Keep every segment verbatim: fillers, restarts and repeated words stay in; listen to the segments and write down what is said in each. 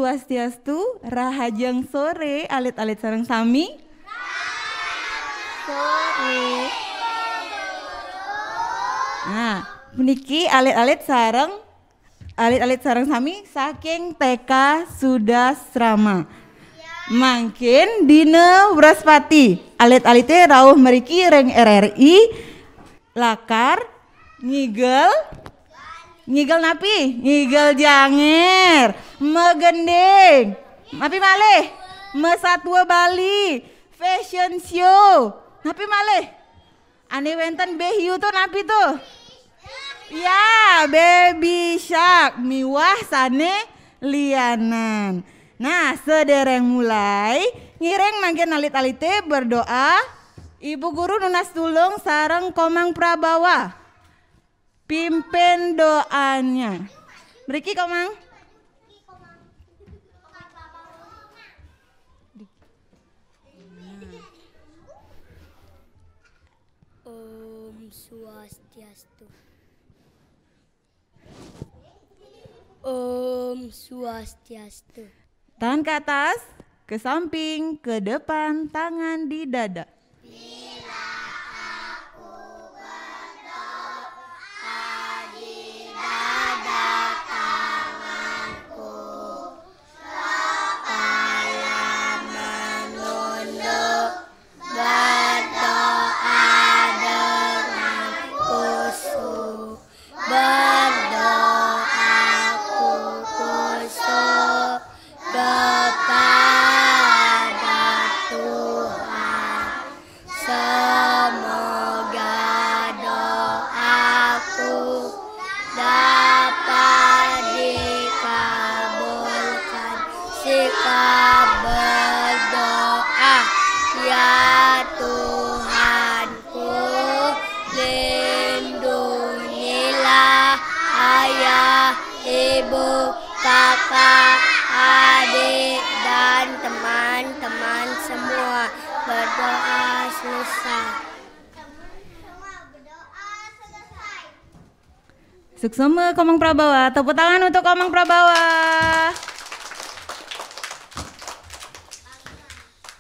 Swastiastu, rahajeng sore, alit-alit sareng sami. Sore. Nah, puniki alit-alit sareng alit-alit sareng sami saking T K Sudasrama. Mangkin dina Wraspati, alit-alite rauh mriki ring R R I lakar ngigel, ngigel napi? Ngigel janger, megending, napi malih? Masatwa Bali, fashion show, napi malih? Ane wenten B H I U to napi to? Ya, baby shark miwah sane lianan. Nah, sedereng mulai, ngiring mangkin alit-alite berdoa. Ibu Guru nunas tulung sareng Komang Prabawa. Pimpin doanya. Mriki, Komang. Om Swastiastu. Om Swastiastu. Tangan ke atas, ke samping, ke depan, tangan di dada. Berdoa dengan khusyuk, berdoa khusyuk kepada Tuhan. Semoga doaku dapat dikabulkan. Sikap berdoa, ya Tuhanku, lindungilah ayah, ibu, kakak, adik, dan teman-teman semua. Berdoa selesai. Suksma, Komang Prabawa. Tepuk tangan untuk Komang Prabawa.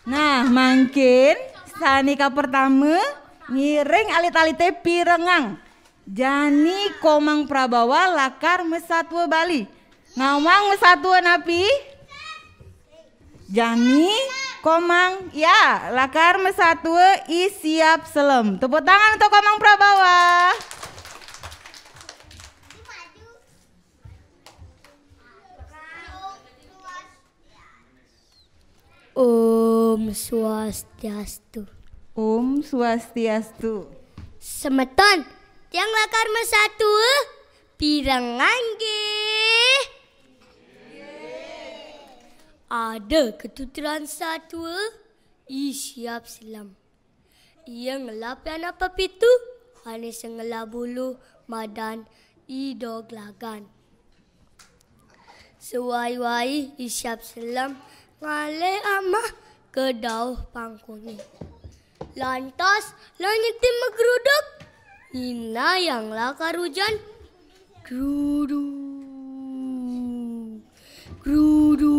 Nah, mangkin sane kapertama, ngiring alit-alite pirengang. Jani Komang Prabawa lakar masatwa Bali. Ngawang masatwa napi? Jani, Komang, ya, lakar masatwa I Siap Selem. Tepuk tangan untuk Komang Prabawa. Om Swastiastu. Om Swastiastu. Semeton, tiang lakar masatwa, pirengang nggih? Ada ketuturan satwa, I Siap Selem. Ia ngelah pianak pepitu, ane sengelah bulu, madan I Doglagan. Sewai-wai I Siap Selem ngalih amah ka dauh pangkunge. Lantas, langite magruduk, nyinahang lakar ujan. Grudu, grudu.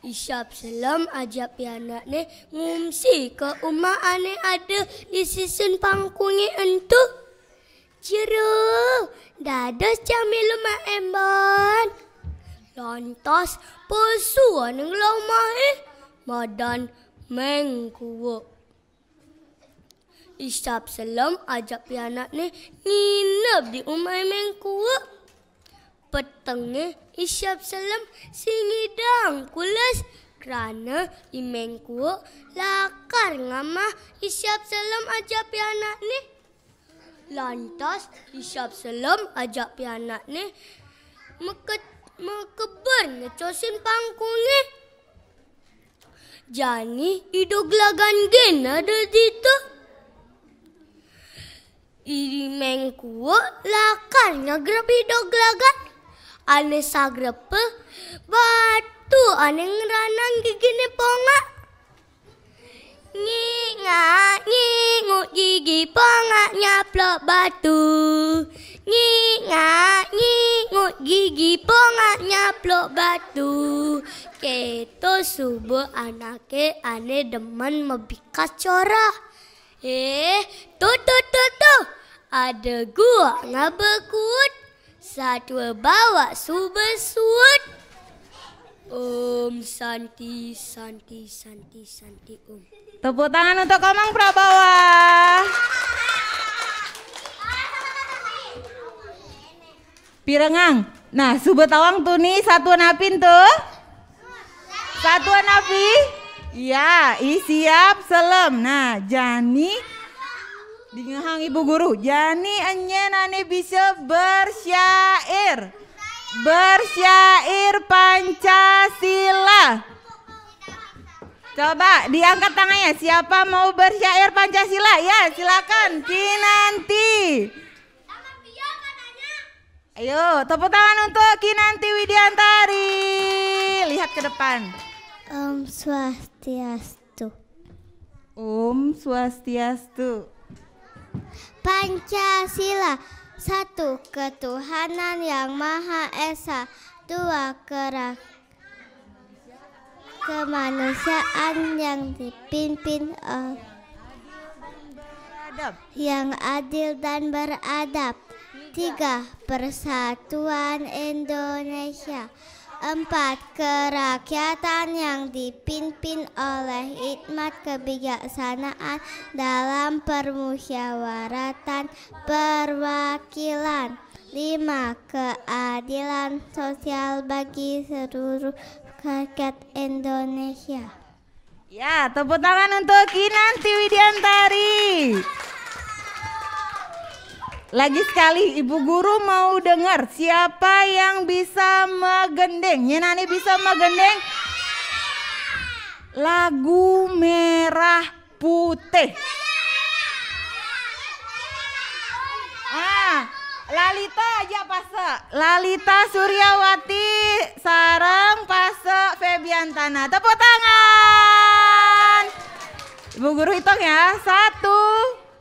I Siap Selem ajak pianakne ngungsi ka umah ane ada di sisin pangkunge ento. Jero, dados tiang milu maemban. Lantas, pesu ane ngelah umahe, madan Meng Kuuk. I Siap Selem ajak pianakne nginep di umahe Meng Kuuk. Petenge I Siap Selem sing ngidang kules, krana I Meng Kuuk lakar ngamah I Siap Selem ajak pianakne. Lantas I Siap Selem ajak pianakne meke-, makeber ngecosin pangkunge. Jani I Doglagan gin ada ditu. I Meng Kuuk lakar nyagrep I Doglagan. Ane sagrepe batu ane ngranang gigine pongak. Nyingak nyingut gigi pongak nyaplok batu. Nyingak nyingut Gigi pongak nyaplok batu. Keto suba anake ane demen mebikas corah. Eh, tuh, tuh, tuh, tuh. Ada gua ngabekut. Satua bawa suba suut. Om Santi, Santi, Santi, Santi, Om. Tepuk tangan untuk Komang Prabawa. Pirengang. Nah, suba tawang tuni satua napin tuh? Satua napi? Ya, i siap selem. Nah, jani dingehang Ibu Guru. Jani enyen ane bisa bersyair. Bersyair Pancasila. Coba diangkat tangannya. Siapa mau bersyair Pancasila? Ya, silakan. Kinanti. Ayo, tepuk tangan untuk Kinanti Widiantari. Lihat ke depan. Om Swastiastu. Om Swastiastu. Pancasila, satu ketuhanan yang Maha Esa, dua kerak kemanusiaan yang dipimpin oleh yang adil dan beradab. Tiga, persatuan Indonesia. Empat, kerakyatan yang dipimpin oleh hikmat kebijaksanaan dalam permusyawaratan perwakilan. Lima, keadilan sosial bagi seluruh rakyat Indonesia. Ya, tepuk tangan untuk Kinanti Widiantari. Lagi sekali, Ibu Guru mau dengar siapa yang bisa megendeng. Nyenani bisa megendeng lagu Merah Putih. Ah, Lalita aja pase. Lalita Suryawati sareng pase Febiantana. Tepuk tangan. Ibu Guru hitung ya. Satu,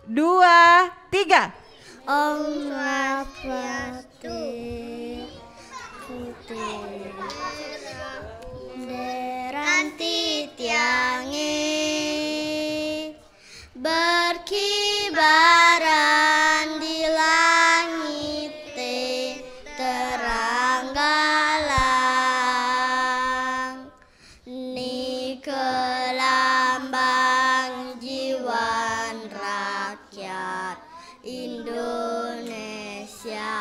dua, tiga. Om Swastiastu. Putih. Deranti tiange. Berkibaran di langit terang galang. Nike lambang jiwan rakyat Indonesia.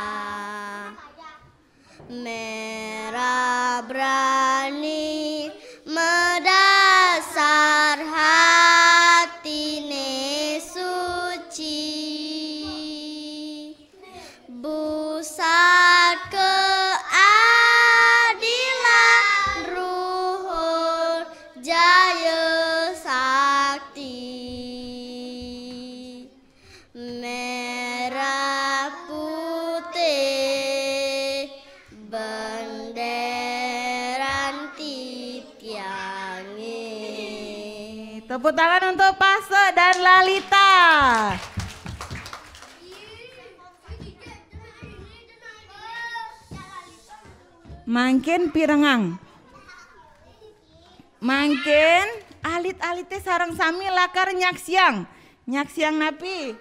Merah berani medasar hatine suci. Busat keadilan ruhur jaya sakti. Merah putih benderan titiange. Tepuk tangan untuk Pase dan Lalita. Mangkin pirengang. Mangkin alit-alite sareng sami lakar nyaksiang. Nyaksiang napi?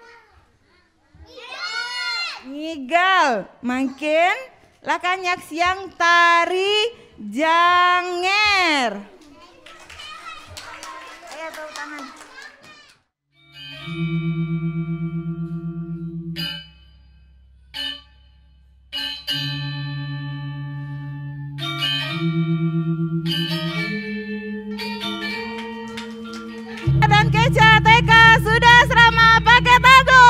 Ngigal. Mangkin lakar nyaksiang tari janger. Ayo, tepuk tangan. Dan Keca T K sudah serama pakai tanggung.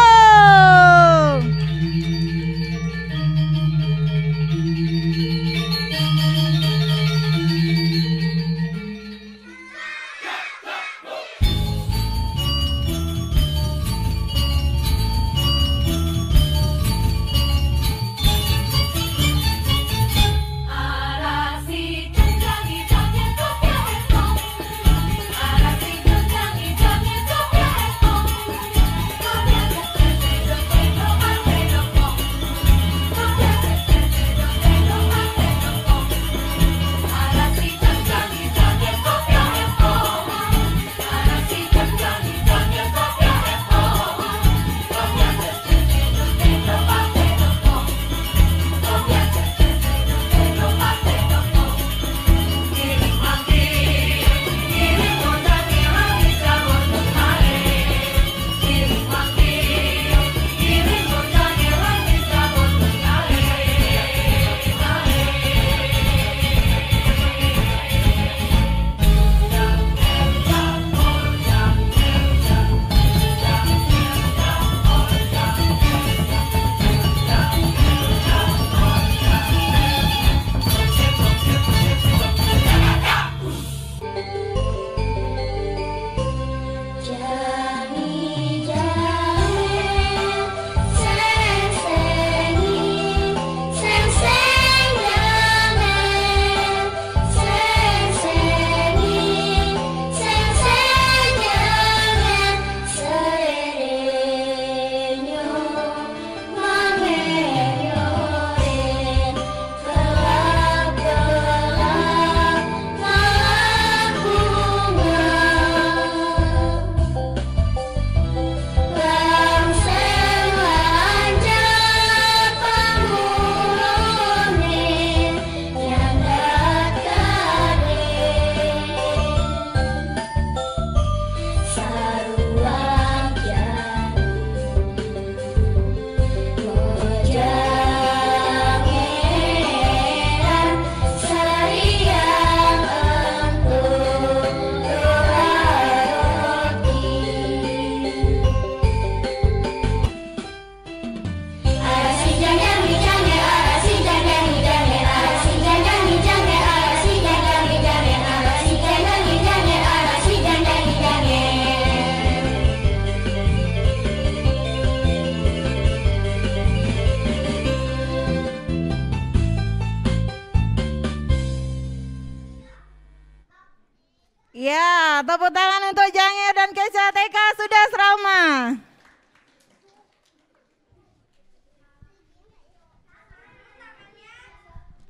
Tepuk tangan untuk Jangir dan Keca T K Sudah Serama.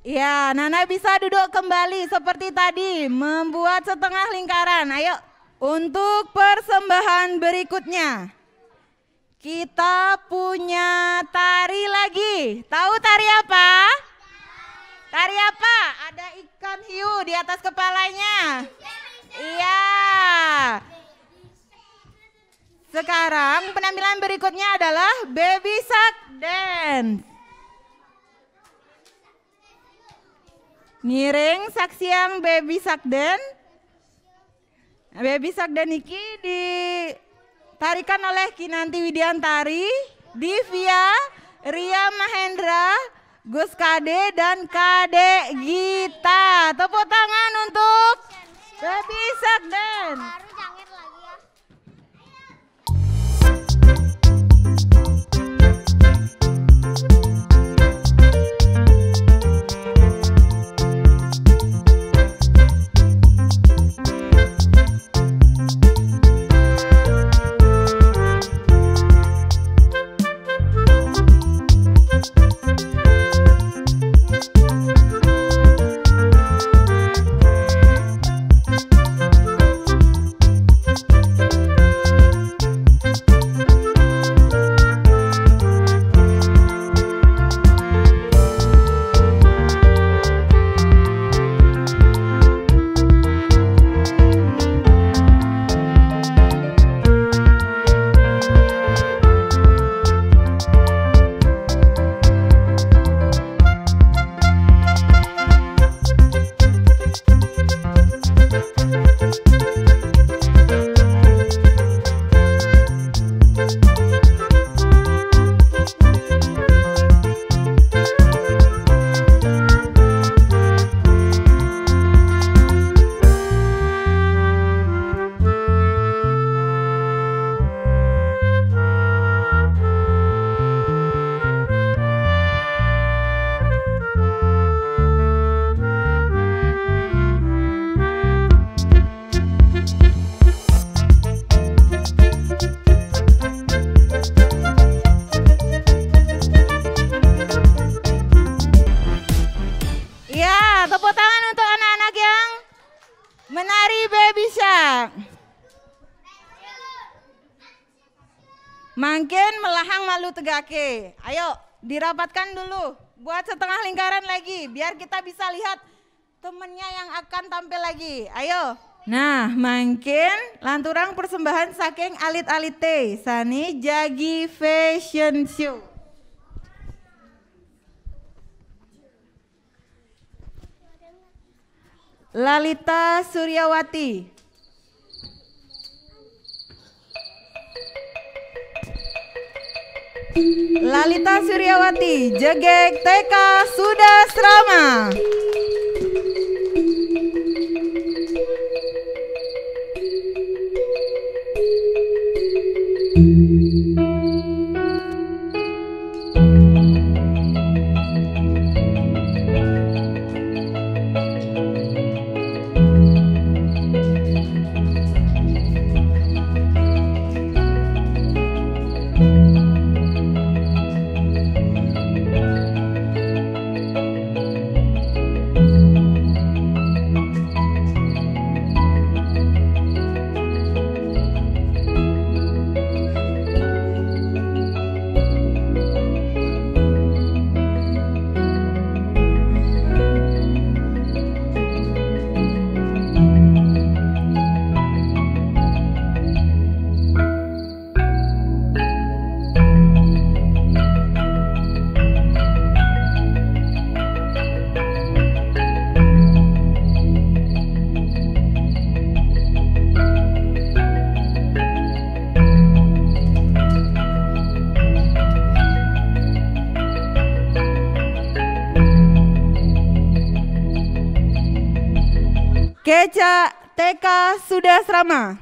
Ya, Nana bisa duduk kembali seperti tadi, membuat setengah lingkaran. Ayo, untuk persembahan berikutnya, kita punya tari lagi. Tahu tari apa? Tari apa? Ada ikan hiu di atas kepalanya. Iya. Sekarang penampilan berikutnya adalah Baby Shark Dance. Ngiring saksiang Baby Shark Dance. Baby Shark Dance niki ditarikan oleh Kinanti Widiantari, Divia, Ria Mahendra, Gus Kade, dan Kade Gita. Tepuk tangan untuk Baby Shark Dance. Baru jangkit lagi ya. Ya, tepuk tangan untuk anak-anak yang menari Baby Shark. Mangkin melahang malu tegake. Ayo, dirapatkan dulu. Buat setengah lingkaran lagi, biar kita bisa lihat temennya yang akan tampil lagi. Ayo. Nah, mangkin lanturang persembahan saking alit-alite sane jagi fashion show. Lalita Suryawati. Lalita Suryawati, Jegeg T K Sudah Serama. Keca T K Sudah Serama.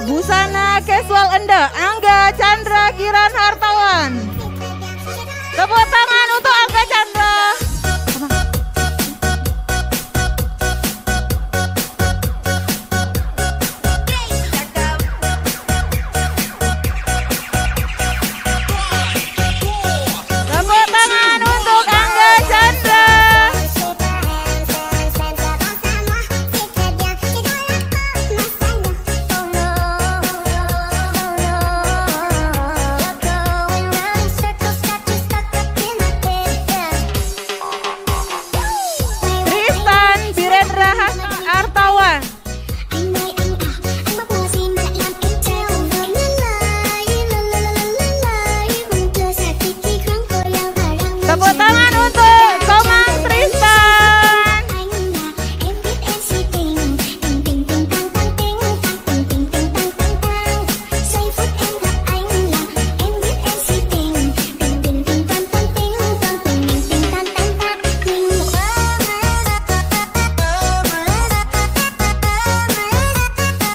Busana casual Ende, Angga Chandra Kiran Hartawan. Tepuk tangan untuk Angga Chandra. Tepuk tangan untuk Angga Chandra. Tristan Birendra Hartawan. Tepuk tangan untuk Komang Tristan.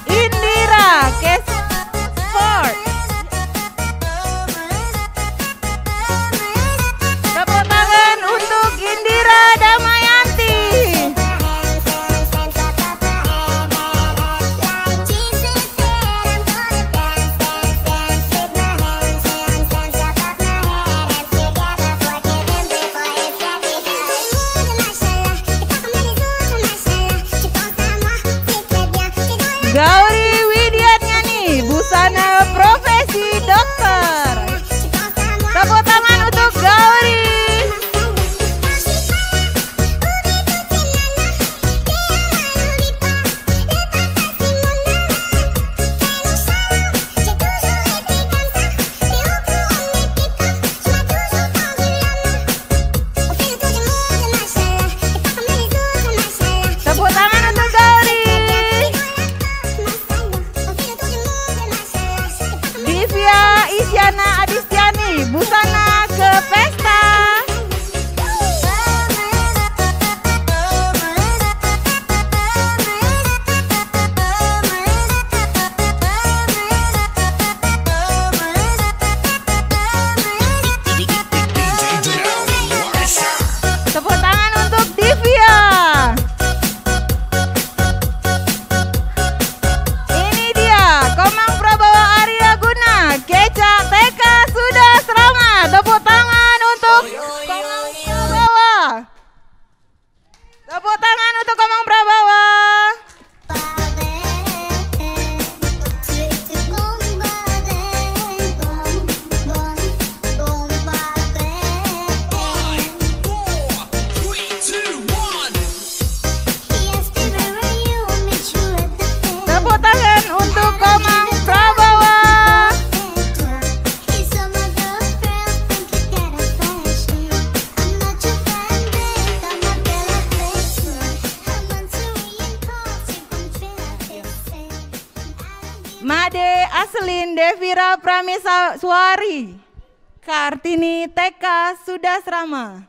Indira Case Sport. Tepuk tangan untuk Indira Damayanti. Gauri Widiatnyani, busana profesi dokter. Tepuk tangan untuk Gauri. Tepuk tangan untuk Gauri. Divya Isyana Adistiani, busana ke pesta. Tepuk tangan untuk Divya. Ini dia Komang Prabawa Arya Guna, Kecak T K Sudah Serama. Tepuk tangan untuk Komang Prabawa. Tepuk tangan untuk Komang Prabawa. Tepuk tangan untuk Komang Prabawa. Made Aselin Devira Prameswari, Kartini T K Sudah Serama.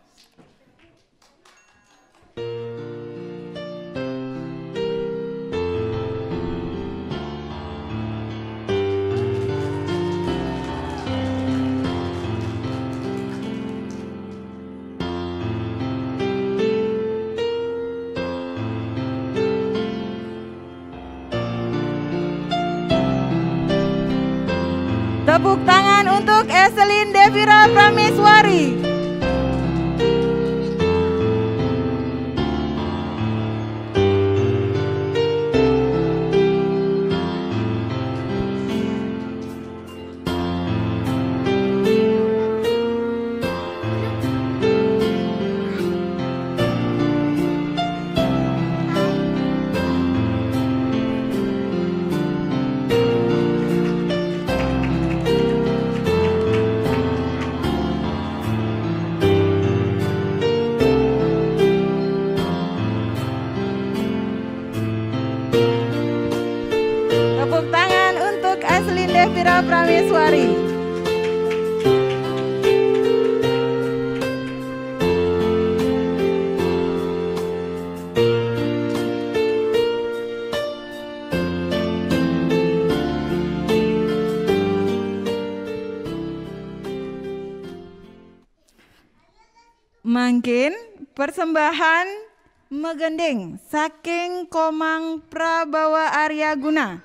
Tepuk tangan untuk Eselin Devira Prameswari. Mangkin persembahan megending saking Komang Prabawa Arya Guna.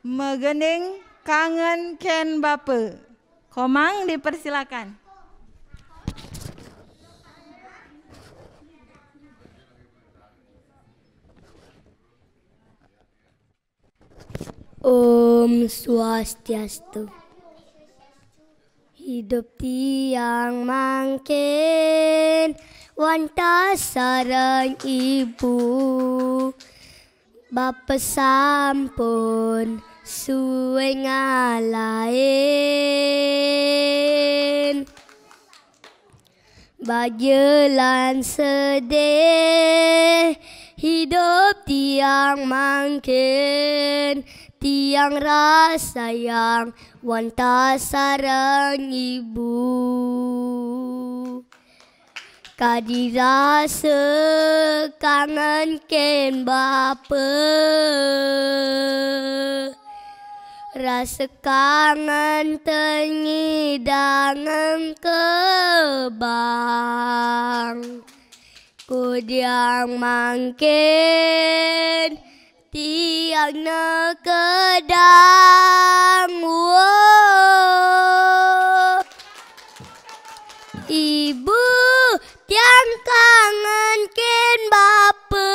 Megending kangen ken bape. Komang dipersilakan. Om Swastiastu. Hidup tiang mangkin wantah sareng ibu. Bapa sampun suwe ngalain. Bajelan sedih hidup tiang mangkin, tiang rasayang wantah sareng ibu. Kadi rasa kangen ken bape. Rasa kangen tengidangen kebang. Kudiang mangkin tiang nekedang. Wo. Ibu, tiang kangen ken bape.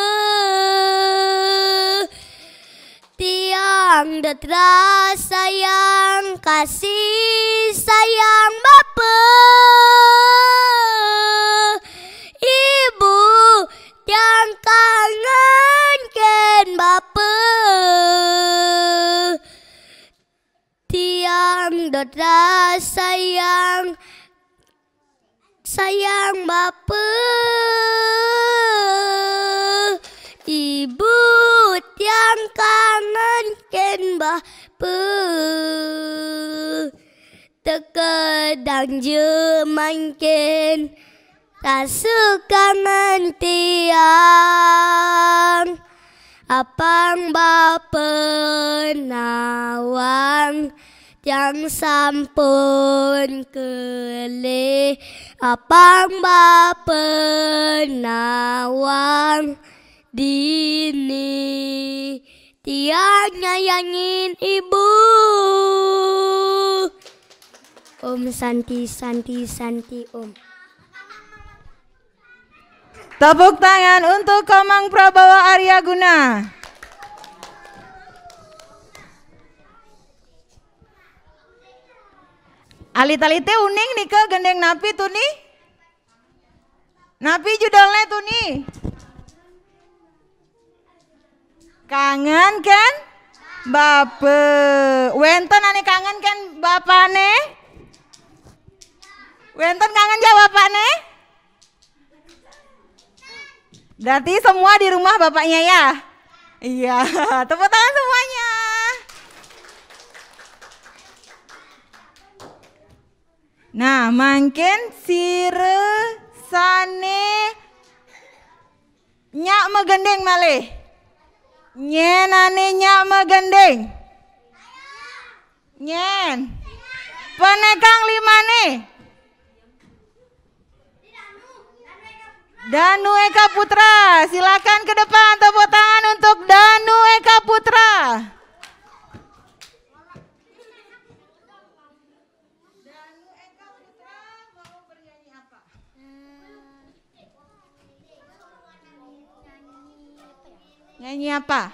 Tiang dot rasayang kasih sayang bape. Ibu, tiang kangen ken bape. Tiang dot rasayang sayang bape. Ibu, tiang kangen ken bape. Tekedang je mangkin rasa kangen tiang. Apang bape nawang tiang sampun kelih. Apang bape nawang dini tiang nyayangin ibu. Om Santi, Santi, Santi, Om. Tepuk tangan untuk Komang Prabawa Arya Guna. Alit-alite uning nika gending napi tuni? Napi judulne tuni? Kangen ken bape. Wenten ane kangen ken bapane? Wenten kangen ja bapane? Berarti semua di rumah bapaknya ya? Iya, tepuk tangan semuanya. Nah, mangkin sira sane nyak megending malih. Nyen ane nyak megending. Nyen. Penekang limane. Danu Eka Putra, silakan ke depan, tepuk tangan untuk Danu Eka Putra. Danu Eka Putra mau bernyanyi apa? Nyanyi apa?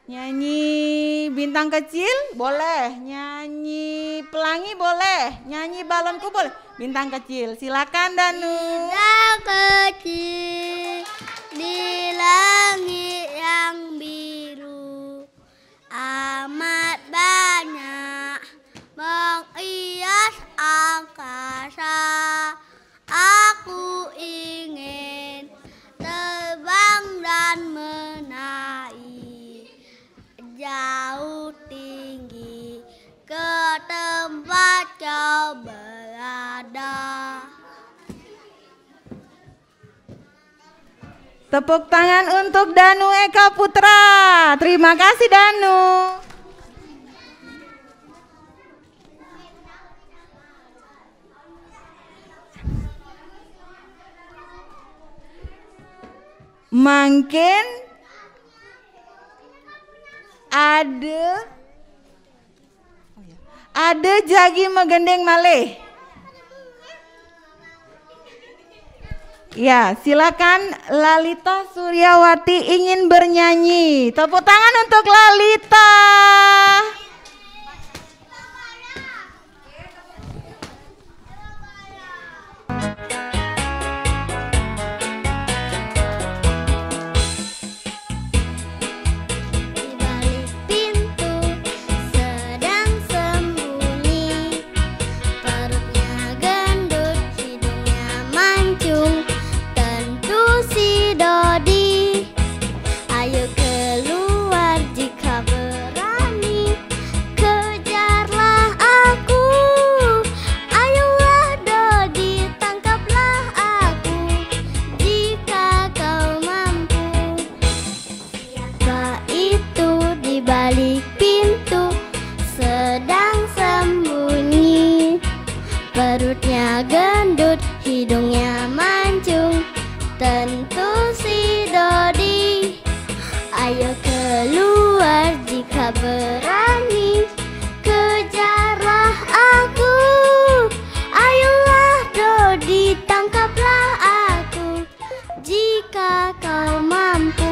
Nyanyi Bintang Kecil boleh, nyanyi Pelangi boleh, nyanyi Balonku boleh. Bintang Kecil, silakan Danu. Bintang kecil di langit yang biru, amat banyak menghias angkasa. Aku ingin terbang dan menaik jauh tinggi ke tempat kau berada. Tepuk tangan untuk Danu Eka Putra. Terima kasih, Danu. Mangkin ada, ada jagi magending malih. Ya, silakan, Lalita Suryawati ingin bernyanyi. Tepuk tangan untuk Lalita. Di balik pintu sedang sembunyi. Perutnya gendut, hidungnya mancung. Tentu si Dodi. Ayo keluar jika berani. Kejarlah aku. Ayolah Dodi, tangkaplah aku. Jika kau mampu. Siapa itu di balik pintu sedang sembunyi? Perutnya gendut, hidungnya mancung. Tentu si Dodi. Ayo keluar jika berani. Kejarlah aku. Ayolah Dodi, tangkaplah aku. Jika kau mampu.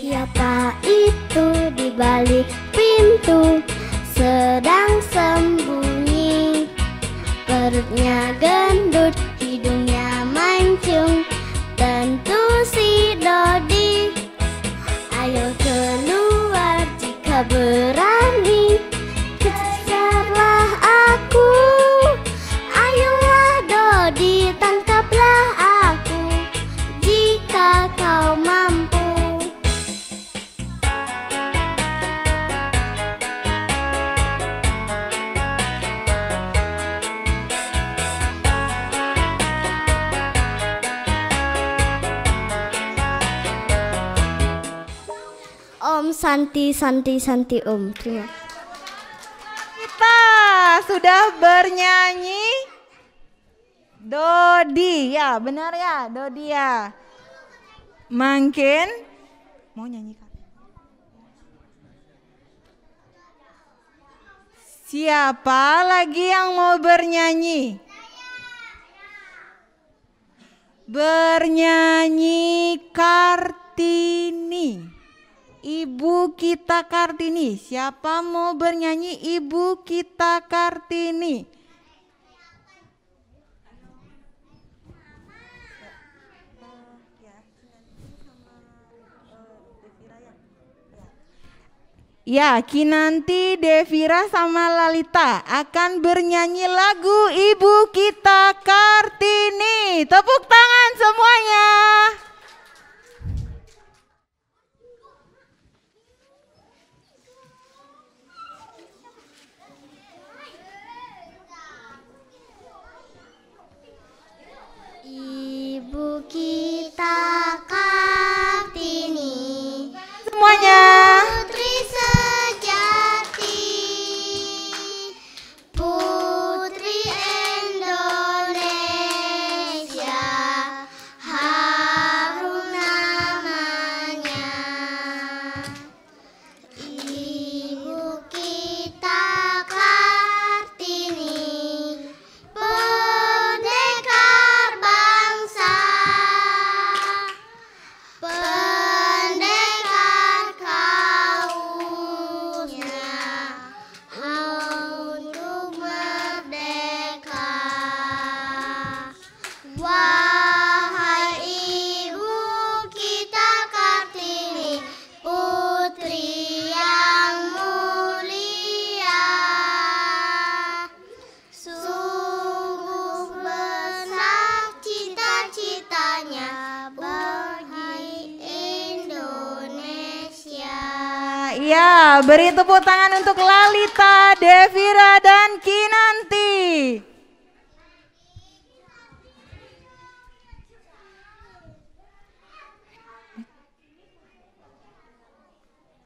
Siapa itu di balik pintu sedang sembunyi? Perutnya gendut, hidungnya mancung. Tentu si Dodi. Ayo keluar jika berani. Kejarlah aku. Ayolah Dodi, tangkaplah aku. Jika kau mampu. Om Santi, Santi, Santi Om. Terima kasih. Kita sudah bernyanyi Dodi, ya, benar ya, Dodi ya. Mangkin mau nyanyi, Kak? Siapa lagi yang mau bernyanyi? Bernyanyi Kartini. Ibu kita Kartini. Siapa mau bernyanyi Ibu kita Kartini? Ya, Kinanti, Devira, sama Lalita akan bernyanyi lagu Ibu Kita Kartini. Tepuk tangan semuanya. Ibu kita Kartini, Semuanya. Putri sejati, Putri Indonesia, harum namanya. Ibu kita Kartini, pendekar bangsa, pendekar kaumnya, untuk merdeka. Wahai Ibu kita Kartini, Putri yang mulia, sungguh besar cita-citanya bagi Indonesia. Ya, beri tepuk tangan untuk Lalita, Devira, dan Kinanti.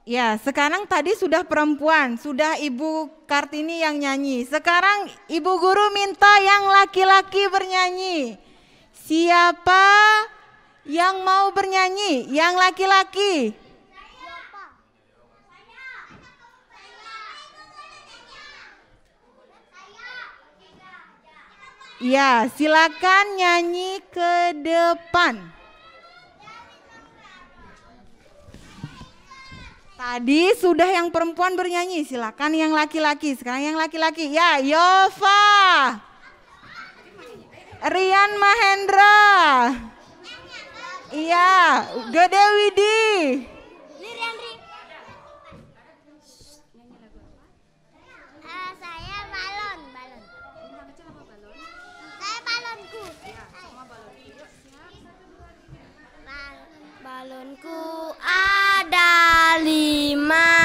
Ya, sekarang tadi sudah perempuan, sudah Ibu Kartini yang nyanyi. Sekarang Ibu Guru minta yang laki-laki bernyanyi. Siapa yang mau bernyanyi? Yang laki-laki. Ya, silakan nyanyi ke depan. Tadi sudah yang perempuan bernyanyi, silakan yang laki-laki. Sekarang yang laki-laki. Ya, Yova. Rian Mahendra. Iya, Gede Widi. Eh, saya balon, balon. Saya balonku. Bal- balonku ada lima,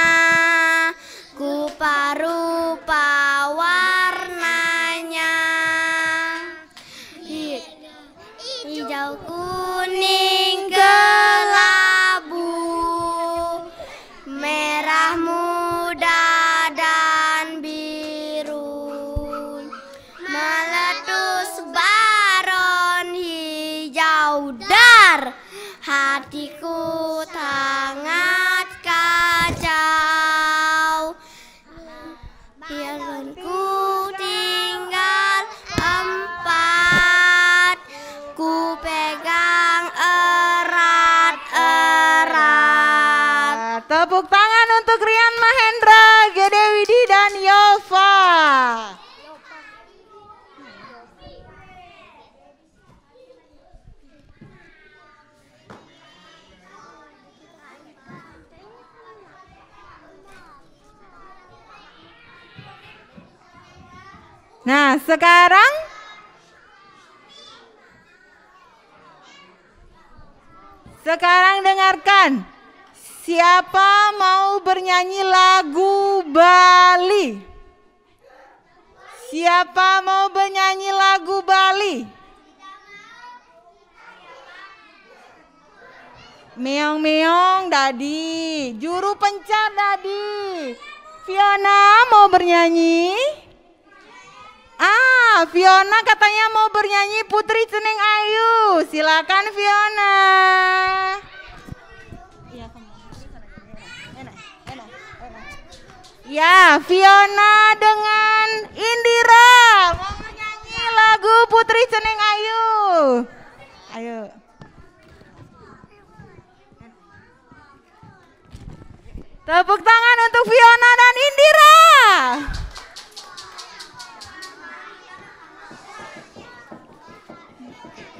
ku parupa warnanya. Hi- hijau, kuning, kelabu, merah muda dan biru. Meletus baron hijau dar, hatiku sangat kacau. Balonku tinggal empat, ku pegang erat-erat. Tepuk tangan untuk Rian Mahendra, Gede Widi, dan Yova. Nah, sekarang sekarang dengarkan. Siapa mau bernyanyi lagu Bali? Siapa mau bernyanyi lagu Bali? Meong-meong dadi, juru pencar dadi. Fiona mau bernyanyi? Ah, Fiona katanya mau bernyanyi Putri Cening Ayu. Silakan Fiona. Ya, Fiona dengan Indira mau nyanyi lagu Putri Cening Ayu. Ayo. Tepuk tangan untuk Fiona dan Indira.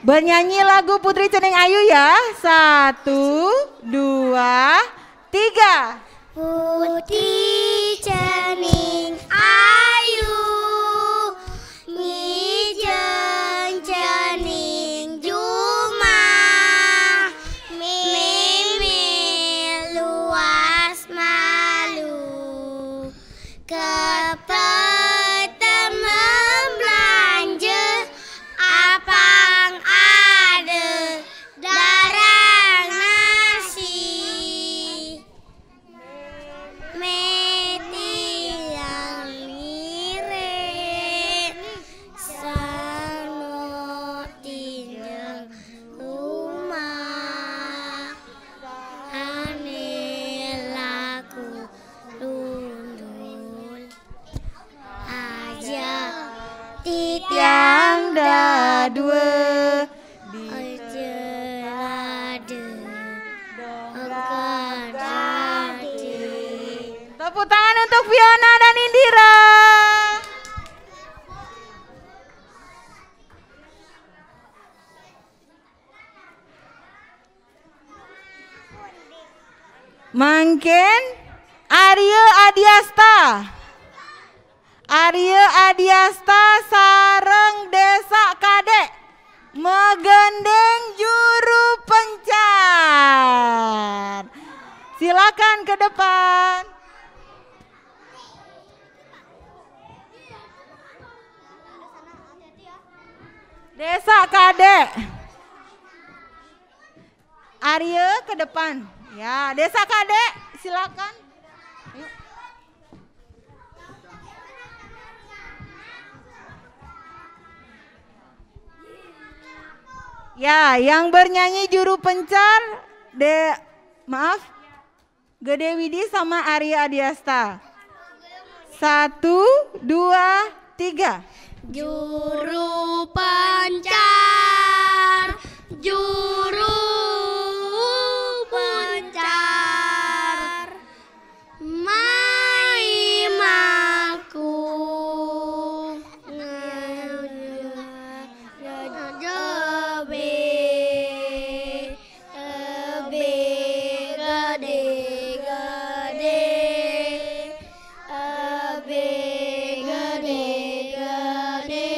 Bernyanyi lagu Putri Cening Ayu ya. Satu, dua, tiga. Putri Cening Ayu, ngijen cening jumah, meme luas malu. Kepet temen belanja, apang ada darang nasi. Metiang mirip, sano tinjeng rumah, ane laku lundul. Aja titiang dadua, aja lade dongkal dadi. Tepuk tangan untuk Fiona dan Indira. Mangkin Arya Adiasta. Arya Adiasta sareng Desa Kadek megendeng juru pencar. Silakan ke depan. Desa Kadek. Arya ke depan. Ya, Desa Kadek, Silakan. Yuk. Ya, yang bernyanyi Juru Pencar, de, maaf, Gede Widi sama Arya Adiasta. Satu, dua, tiga. Juru pencar, juru pencar, mai maku. Ebe, ebe gede-gede, ebe gede-gede,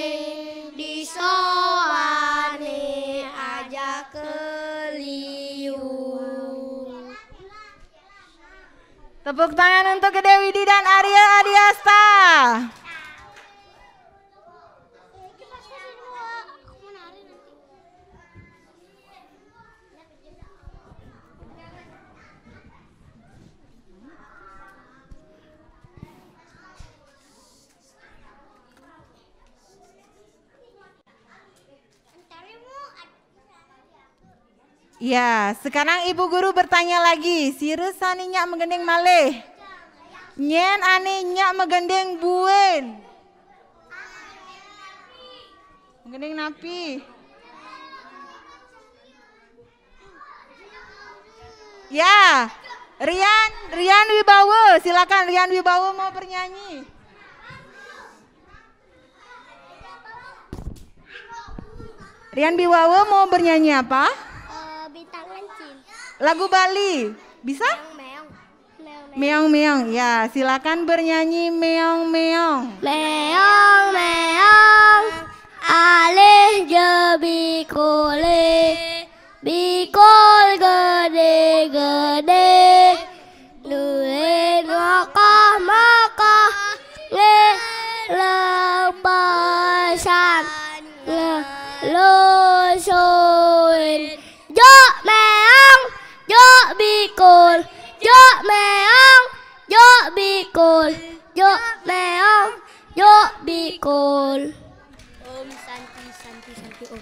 disoane aja keliu. Tepuk tangan untuk Gede Widi dan Arya Adiasta. Ya, sekarang Ibu Guru bertanya lagi. Sira sane nyak magending malih? Nyen ane nyak magending buin? Magending napi? Ya, Rian, Rian Wibawa, silakan Rian Wibawa mau bernyanyi. Rian Wibawa mau bernyanyi apa? Eh, Bintang Lancip. Lagu Bali, bisa? Meong, meong. Meong, meong. Ya, silakan bernyanyi meong, meong. Meong, meong, alih je bikule, bikul gede-gede, duit mokoh-mokoh, ngeleng pesan, ngelusuin. Juk meong, juk bikul, juk meong, juk bikul, juk meong, juk bikul. Om Santi, Santi, Santi, Om.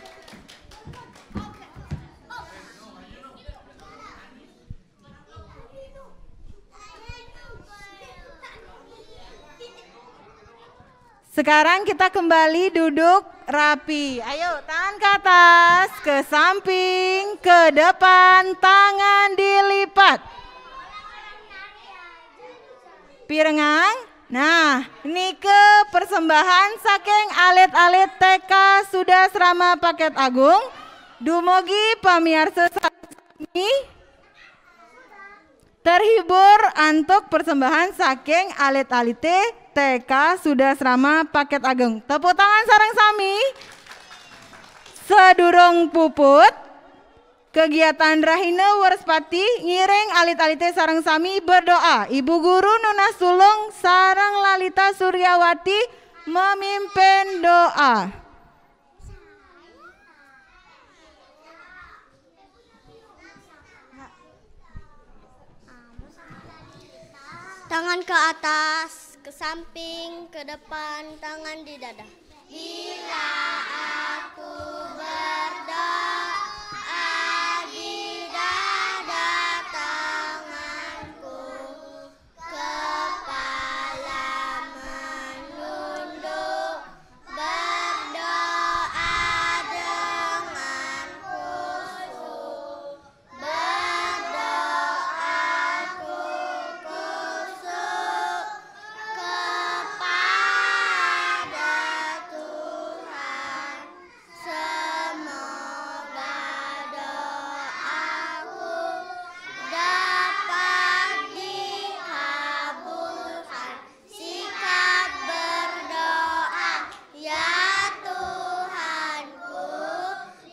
Sekarang kita kembali duduk rapi. Ayo, tangan ke atas, ke samping, ke depan, tangan dilipat. Pirengang. Nah, nike persembahan saking alit-alit T K Sudasrama Paket Agung dumugi pamiarsa sami. Terhibur antuk persembahan saking alit-alite T K Sudasrama Paket Agung. Tepuk tangan sareng sami. Sadurung puput, kegiatan Rahina Wrespati ngiring alit-alite sareng sami berdoa. Ibu Guru nunas tulung sareng Lalita Suryawati memimpin doa. Tangan ke atas, ke samping, ke depan, tangan di dada. Bila aku berdoa di dada tanganku, kepala menunduk, berdoa dengan khusyuk. Berdoaku khusyuk kepada Tuhan. Semoga doaku dapat dikabulkan. Sikap berdoa, ya Tuhanku,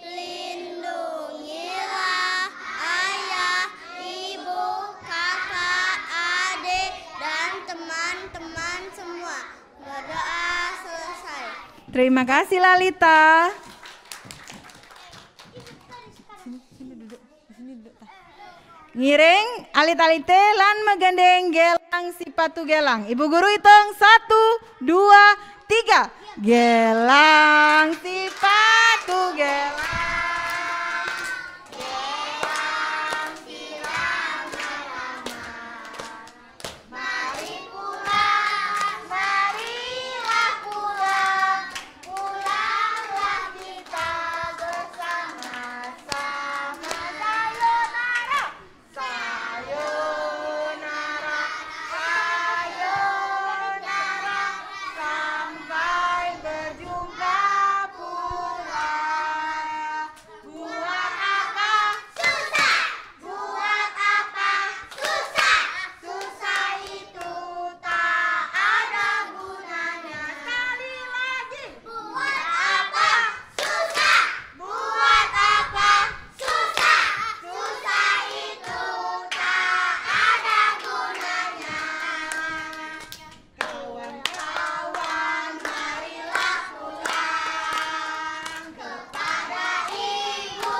lindungilah ayah, ibu, kakak, adik, dan teman-teman semua. Berdoa selesai. Terima kasih, Lalita. Sini, sini duduk. Di sini duduk, Tah. Ngiring alit-alite lan megandeng gelang sipatu gelang. Ibu guru hitung satu, dua, tiga. Gelang sipatu gelang. Gelang sirama-rama. Mari pulang, marilah pulang. Pulanglah kita bersama-sama. Sayonara. Sayonara, sayonara, sampai berjumpa pula. Buat apa? Susah. Buat apa? Susah. Susah itu tak ada gunanya. Sekali lagi. Buat apa? Susah. Buat apa? Susah. Susah itu tak ada gunanya. Kawan-kawan, marilah pulang kepada ibu.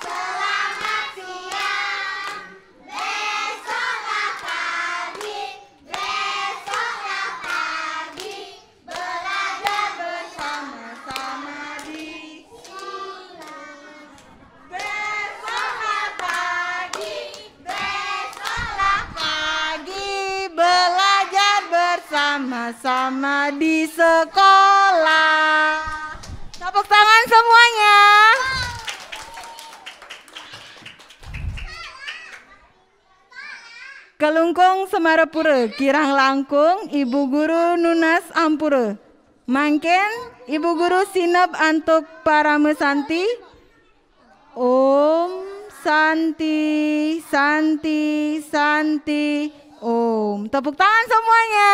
Selamat siang. Besoklah pagi, besoklah pagi, belajar bersama-sama di sini. Besoklah pagi, besoklah pagi, belajar bersama-sama di sekolah. Tepuk tangan semuanya. Kelungkung Semarapura, kirang langkung Ibu Guru nunas ampura. Mangkin Ibu Guru sineb antuk parama santi. Om Santi, Santi, Santi, Om. Tepuk tangan semuanya.